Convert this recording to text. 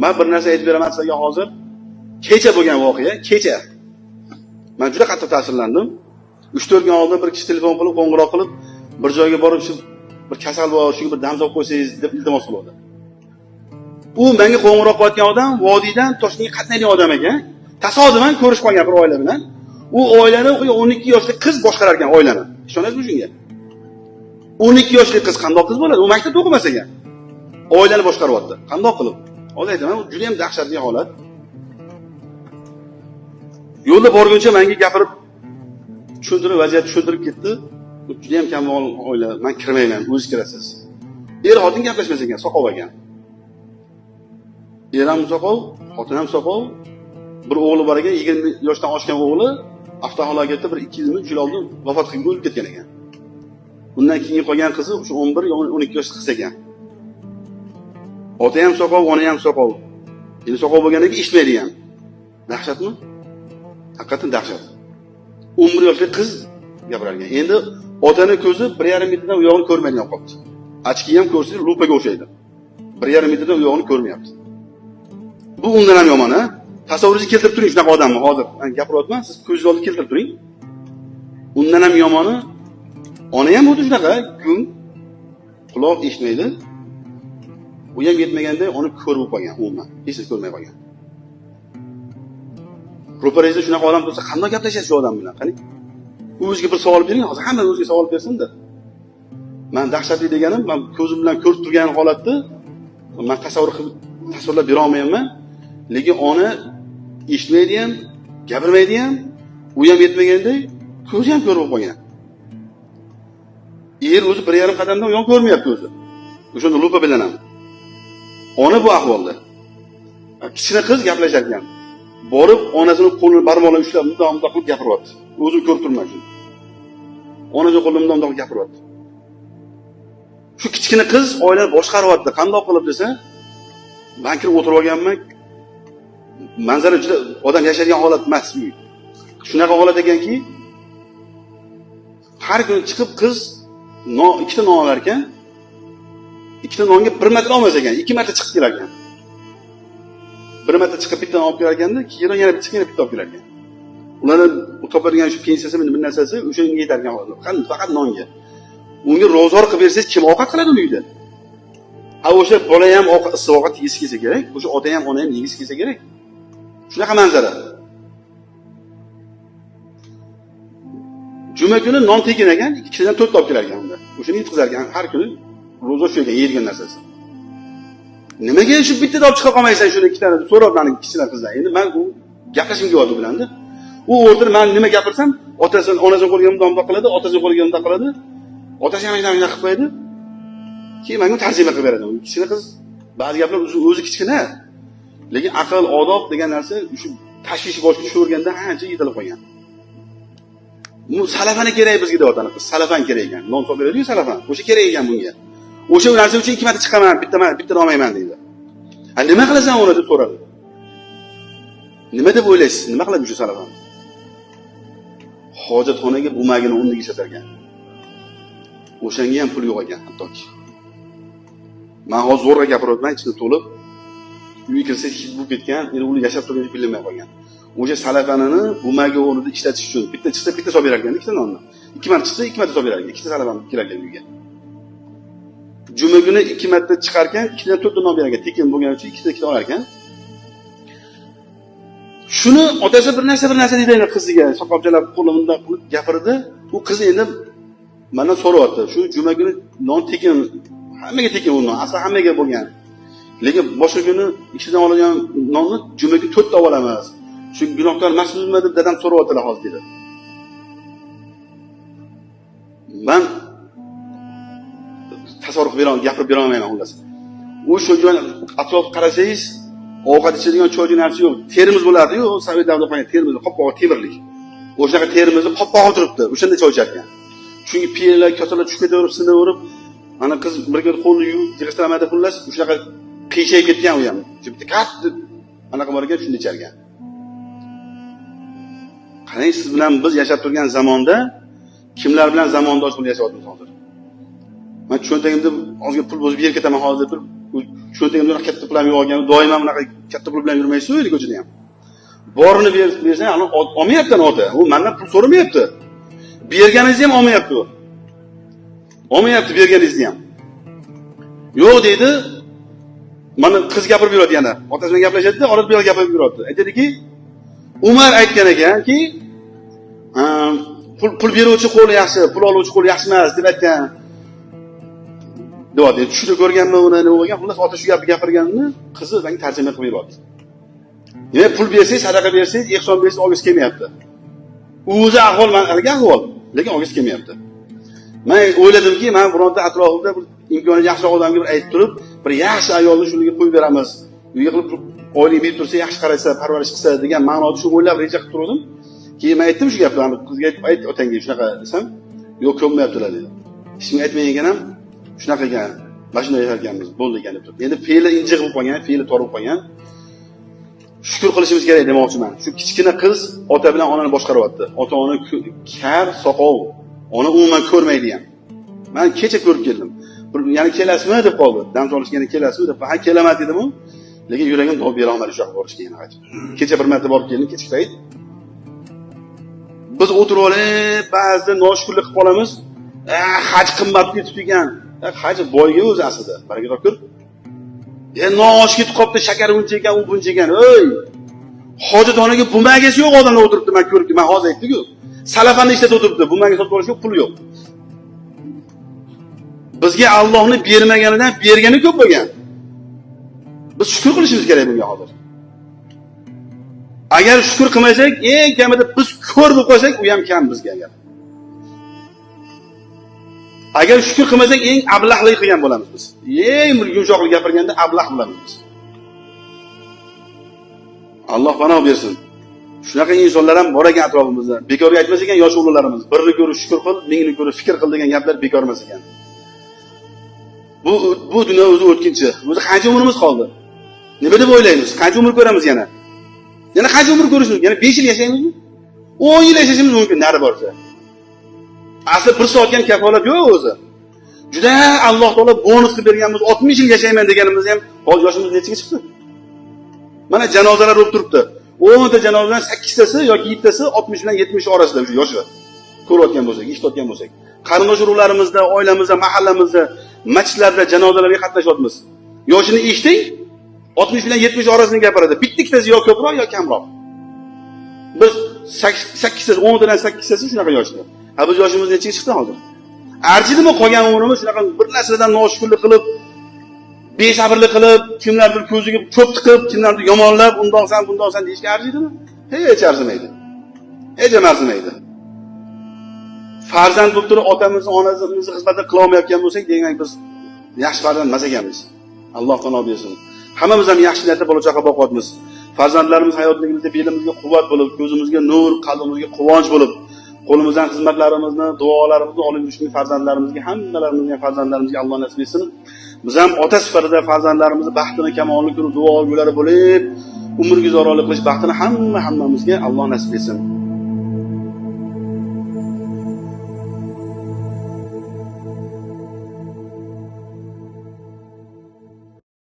Men bir narsa aytib beraman sizlarga hozir. Kecha bo'lgan voqea, kecha. Men juda qattiq ta'sirlandim. 3-4 kun oldin bir kishi telefon qilib, qo'ng'iroq qilib, bir joyga borib shu bir kasal bor, shunga bir dam solib qo'ysangiz deb iltimos qildi. U menga qo'ng'iroq qilayotgan odam vodiydan Toshkentga qatnaydigan odam ekan. Tasodifan ko'rishib qolgan bir oila bilan. U oilani 12 yoshli qiz boshqarar ekan oilani. Ishonasizmi shunga? 12 yoshli qiz qandoq qiz bo'ladi? U maktabda o'qimas ekan. Oilani boshqaryapti. Qandoq qilib? Hozir aytaman, u juda ham dahshatli holat. Yo'lda borguncha menga gapirib tushuntirib, vaziyatni tushuntirib ketdi. Bu juda ham kambag'al oila, men kirmayman, o'zingiz kirasiz. Er xotin gaplashmas ekan, soqov ekan. Er ham soqov, xotin ham soqov. Bir o'g'li bor ekan, 20 yoshdan oshgan o'g'li avtohalokatda bir 2 yilmi, 3 yil oldin vafot qilib o'lib ketgan ekan. Undan keyin qolgan qizi o'sha 11 yo 12 yoshli qiz ekan. Ota ham soqov, ona ham soqov. Endi soqov bo'lgandan keyin eshitmaydi ham. Dahshatmi? Haqiqatan dahshat. 11 yoshli qiz gapirar ekan. Endi otani ko'zi 1,5 metrdan u yog'ini ko'rmaydigan qolibdi. Ochki ham ko'rsangiz lupaga o'xshaydi. 1,5 metrdan u yog'ini ko'rmayapti. Bu undan ham yomon, ha? Tasavvuringizga keltirib turing shunaqa odamni hozir. Men gapiryapman, siz ko'zingiz oldida keltirib turing. Undan ham yomoni ona ham xuddi shunaqa, gung, quloq eshitmaydi. U ham yetmaganda ona ko'r bo'lib qolgan umuman, hech narsa ko'rmay qolgan. Ro'parangizda shunaqa odam tursa, qanday gaplashasiz shu odam bilan? Qani? U o'ziga bir savol bering, hozir hamma o'ziga savol bersin-da. Men dahshatli deganim, men ko'zim bilan ko'rib turgan holatni men tasavvur qilib tasvirlab bera olmayapman. Lekin ona eshitmaydi ham, gapirmaydi ham, u ham yetmaganday ko'zi ham ko'r bo'lib qolgan. Er o'zi 1,5 qadamdan u yon ko'rmayapti o'zi. O'shanda lupa bilan ham. Ona bu ahvolda. Kichkina qiz gaplashar ekan. Borib onasini qo'lini barmoqlarini ushlab mundoq mundoq qilib gapiryapti. O'zim ko'rib turibman shuni. Onasini qo'lini mundoq mundoq qilib gapiryapti. Shu kichkina qiz oilani boshqaryapti. Qandoq qilib desa, men kirib o'tirib olganman. Manzara juda odam yashaydigan holat emas uy. Shunaqa holat ekanki, har kuni chiqib qiz ikkita non olar ekan. Ikkita nonga bir marta olmas ekan, ikki marta chiqib kelar ekan. Bir marta chiqib bitta olib kelar ekanda, keyin yana chiqib yana bitta olib kelar ekan. Ularni topadigan shu pensiyasi bir narsasi o'shanga yetar ekan hozir. Faqat nonga. Unga ro'zg'or qilib bersangiz kim ovqat qiladi uni uyda? Ha o'sha bola ham issiq ovqat yegisi kelsa kerak, o'sha ota ham ona ham yegisi kelsa kerak. Shunaqa manzara. Juma kuni non tekin ekan, ikkidan to'rtta olib kelar ekan unda. O'shani yetkazar ekan har kuni ro'za shu ekan yeydigan narsasi. Nimaga shu bittada olib chiqa qolmaysan shuni ikkitani deb so'rab meni kichkina qizdan. Endi men u gaplashim kelyapti bilanda. U o'rtada men nima gapirsam, otasini onasini qo'liga bundoq bundoq qiladi, otasini qo'liga bundoq qiladi. Otasi ham shunday qilib qo'yadi. Keyin menga tarjima qilib beradi. Kichkina qiz ba'zi gaplar o'zi kichkina. Lekin aql, odob degan narsa shu tashvish boshga tushaverganda ancha yetilib qolgan. Bu salafani kerak bizga deyapti qiz. Salafan kerak ekan. Non solib beradiyu salafan. O'sha kerak ekan bunga. O'sha narsa uchun ikki marta chiqaman, bitta olmayman deydi. Ha nima qilasan uni deb so'radi. Nima deb o'ylaysiz? Nima qiladi o'sha salafan? Hojatxonaga bumagini o'rniga ishlatar ekan. O'shanga ham pul yo'q ekan hattoki. Men hozir zo'rg'a gapiryapman, ichida to'lib. Uyga kirsa hid bo'lib ketgan, endi uni yashab turgani bilinmay qolgan. O'sha salafanini bumagi o'rnida ishlatish uchun bitta chiqsa bitta solib berar ekan, ikkita nonni. Ikki marta chiqsa ikki marta solib berar ekan, ikkita salafan kelar ekan uyga. Juma kuni ikki marta chiqarkan, ikkitadan to'rtta non berar ekan, tekin bo'lgani uchun ikkita ikkita olar ekan. Shuni otasi bir narsa deydi endi qiziga, soqolchalab qo'lini bundoq qilib gapirdi. U qiz endi mendan so'rayapti. Shu juma kuni non tekin, hammaga tekin u non, asli hammaga bo'lgan. Lekin boshqa kuni ikkitadan oladigan nonni juma kuni to'rtta olamiz. Shu gunohkor emasmizmi deb dadam so'rayaptilar hozir dedi. Men tasavvur qilib bera, gapirib bera olmayman xullas. U shu joyni atrof qarasangiz, ovqat ichadigan choyli narsa yo'q. Termiz bo'lardi-yu, sovet davrida qolgan termiz, qop-qog'oz temirlik. O'shaqa termizni qop-qog'oz turibdi, o'shanda choy ichar ekan. Chunki piyalar, kosalar tushib ketaverib, sinaverib, ana qiz bir kun qo'lini yuvib, yig'ishtiramadi xullas, o'shaqa qiyshayib ketgan u ham. Shu bitta katta anaqa bor ekan, shunda ichar ekan. Qarang, siz bilan biz yashab turgan zamonda kimlar bilan zamondosh bo'lib yashayapmiz hozir? Men cho'ntagimda ozgina pul buzib yerga ketaman hozir deb turib, Cho'ntagimda unaqa katta pul ham yo'q ekan, doim ham unaqa katta pul bilan yurmaysiz ko'chada ham. Borini bersang, olmayapti ota. U mendan pul so'ramayapti. Berganingizni ham olmayapti u. Olmayapti berganingizni ham. Yo'q deydi. Mana qiz gapirib yuradi yana. Otasi bilan gaplashadi-da, orada bir gapirib yuradi. Aytadiki, Umar aytgan ekanki, pul beruvchi qo'l yaxshi, pul oluvchi qo'l yaxshi emas deb aytgan. Deyapti. Tushida ko'rganman uni, nima bo'lgan? Xullas ota shu gapni gapirganini qizi menga tarjima qilib beryapti. Demak, pul bersangiz, sadaqa bersangiz, ehson bersangiz olgisi kelmayapti. O'zi ahvol mana ahvol, lekin olgisi kelmayapti. Men o'yladimki, men bironta atrofimda bir imkoni yaxshiroq odamga bir aytib turib, bir yaxshi ayolni shuniga qo'yib beramiz. Uyga qilib oylik berib tursa, yaxshi qarasa, parvarish qilsa degan ma'noda shu o'ylab reja qilib turdim. Keyin men aytdim shu gapni, qizga aytib, ayt otangga shunaqa desam, yo'q ko'nmayaptilar dedi. Hech kimga aytmagan ekan ham, shunaqa ekan, mana shunday yashar ekanmiz, bo'ldi ekan deb turib. Endi fe'li injiq bo'lib qolgan, fe'li tor bo'lib qolgan. Shukr qilishimiz kerak demoqchiman. Shu kichkina qiz ota bilan onani boshqaryapti. Ota-ona kar, soqov, ona umuman ko'rmaydi ham. Men kecha ko'rib keldim. Bir yana kelasizmi deb qoldi. Dam solishga yana kelasizmi deb. Ha, kelaman dedim-u. Lekin yuragim dov bera olmadi shu yoqqa borishga yana qaytib. Kecha bir marta borib keldim, kechki payt. Biz o'tirib olib, ba'zida noshukrlik qilib qolamiz. Haj qimmat ketib ekan. Haj boyga o'zi aslida. Baraka topkur. Nosh ketib qolibdi, shakar buncha ekan, u buncha ekan. Ey! Hojatxonaga bumagasi yo'q odamlar o'tiribdi, men ko'rib, men hozir aytdi-ku. Salafanni ishlatib o'tiribdi, bumaga sotib olishga pul yo'q. Bizga Allohni bermaganidan bergani ko'p bo'lgan. Biz shukr qilishimiz kerak bunga hozir. Agar shukr qilmasak, eng kamida biz ko'r bo'lib qolsak, u ham kam bizga agar. Agar shukr qilmasak, eng ablahlik qilgan bo'lamiz biz. Eng bir yumshoqlik gapirganda ablah bo'lamiz biz. Alloh panoh bersin. Shunaqa insonlar ham bor ekan atrofimizda. Bekorga aytmas ekan yosh o'g'illarimiz. Birni ko'rib shukr qil, mingni ko'rib fikr qil degan gaplar bekor emas ekan. Bu dunyo o'zi o'tkinchi. O'zi qancha umrimiz qoldi? Nima deb o'ylaymiz? Qancha umr ko'ramiz yana? Yana qancha umr ko'rishimiz? Yana 5 yil yashaymizmi? 10 yil yashashimiz mumkin nari borsa. Asli bir soatga ham kafolat yo'q o'zi. Juda Alloh taolo bonus qilib berganmiz, 60 yil yashayman deganimiz ham hozir yoshimiz nechaga chiqdi? Mana janozalar bo'lib turibdi. 10 ta janozadan 8 tasi yoki 7 tasi 60 bilan 70 orasida o'sha yoshi. Ko'rayotgan bo'lsak, eshitayotgan bo'lsak. Qarindosh urug'larimizda, oilamizda, mahallamizda, masjidlarda janozalarga qatnashyapmiz. Yoshini eshiting, 60 bilan 70 orasini gapiradi. Bitta ikkitasi yo ko'proq yo kamroq. Biz 8 tasi, 10 tadan 8 tasi shunaqa yoshda. Ha, biz yoshimiz nechaga chiqdi hozir? Arzidimi qolgan umrimiz shunaqa bir narsadan noshukrlik qilib, besabrlik qilib, kimlardir ko'ziga cho'p tiqib, kimlardir yomonlab, undoqsan, bundoqsan deyishga arzidimi? Hech arzimaydi. Hech ham arzimaydi. Farzand bo'lib turib otamizni, onamizni xizmatini qila olmayotgan bo'lsak, demak biz yaxshi farzand emas ekanmiz. Alloh panoh bersin. Hammamiz ham yaxshi niyatda bola chaqa boqyapmiz. Farzandlarimiz hayotligimizda belimizga quvvat bo'lib, ko'zimizga nur, qalbimizga quvonch bo'lib, qo'limizdan xizmatlarimizni, duolarimizni olib yurishni farzandlarimizga, hammalarimizga farzandlarimizga Alloh nasib etsin. Biz ham ota sifatida farzandlarimizni baxtini, kamolini ko'rib, duogo'ylari bo'lib, umr guzaronlik qilish baxtini hammamizga Alloh nasib etsin.